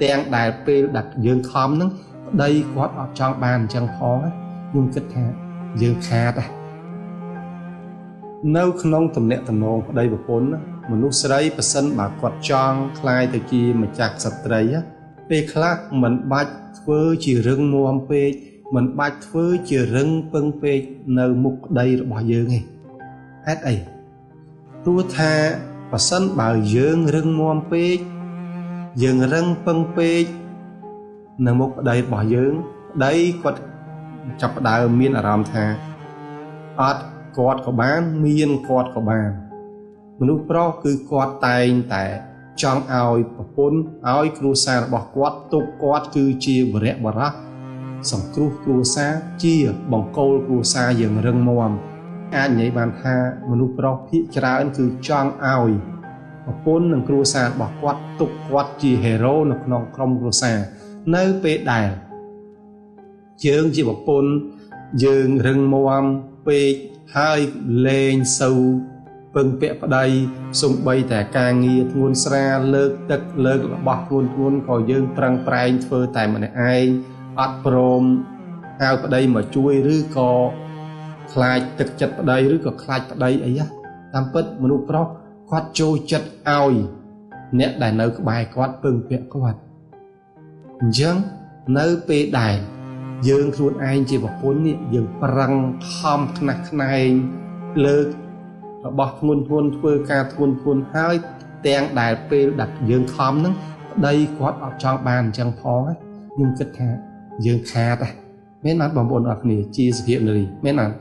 ទាំងដែលពេលដែលយើងខំហ្នឹងប្តីគាត់អត់ចង់បានអញ្ចឹងផង ខ្ញុំគិតថាយើងខាតនៅក្នុងទំនាក់ទំនងប្តីប្រពន្ធ។ មនុស្សស្រីប្រសិនបើគាត់ចង់ក្លាយទៅជាម្ចាស់ស្ត្រី ពេលខ្លះមិនបាច់ធ្វើជារឹងមាំពេក មិនបាច់ធ្វើជារឹងពឹងពេកនៅមុខប្តីរបស់យើងទេ។ ហេតុអី? ព្រោះថាប្រសិនបើយើងរឹងមាំពេក យើងរឹងពឹងពេកនៅមុខប្តីរបស់យើង ប្តីគាត់ចាប់ផ្ដើមមានអារម្មណ៍ថាអត់គាត់ក៏បាន មានគាត់ក៏បាន។ មនុស្សប្រុសគឺគាត់តែងតែចង់ឲ្យប្រពន្ធ ឲ្យគ្រួសាររបស់គាត់ទុកគាត់គឺជាវរៈបរោះសង្គ្រោះគ្រួសារ ជាបង្គោលគ្រួសារយើងរឹងមាំ។ អាចនិយាយបានថាមនុស្សប្រុសភាគច្រើនគឺចង់ឲ្យប្រពន្ធនិងគ្រួសាររបស់គាត់ទុកគាត់ជាហេរ៉ូនៅក្នុងក្រុមគ្រួសារ។ នៅពេលដែលយើងជាប្រពន្ធយើងរឹងមាំពេក ហើយលែងសូវពឹងពាក់ប្តី សំបីតែការងារធ្ងន់ស្រាលលើកទឹកលើករបស់ធ្ងន់ធ្ងន់ក៏យើងប្រឹងប្រែងធ្វើតែម្នាក់ឯង អត់ព្រមហៅប្តីមកជួយ ឬក៏ខ្លាចទឹកចិត្តប្តី ឬក៏ខ្លាចប្តីអីណា តាមពិតមនុស្សប្រុសគាត់ចូលចិត្តឲ្យអ្នកដែលនៅក្បែរគាត់ពឹងពាក់គាត់។ អញ្ចឹងនៅពេលដែលយើងខ្លួនឯងជាប្រពន្ធនេះ យើងប្រឹងខំខ្នះខ្នែងលើករបស់ធ្ងន់ធ្ងរ ធ្វើការធ្ងន់ធ្ងរ ហើយទាំងដែលពេលដែលយើងខំហ្នឹងប្តីគាត់អត់ចង់បានអញ្ចឹងផង ខ្ញុំគិតថាយើងខាតមែនអត់បងប្អូនអរគ្នាជាសុភាពនារី មែនអត់?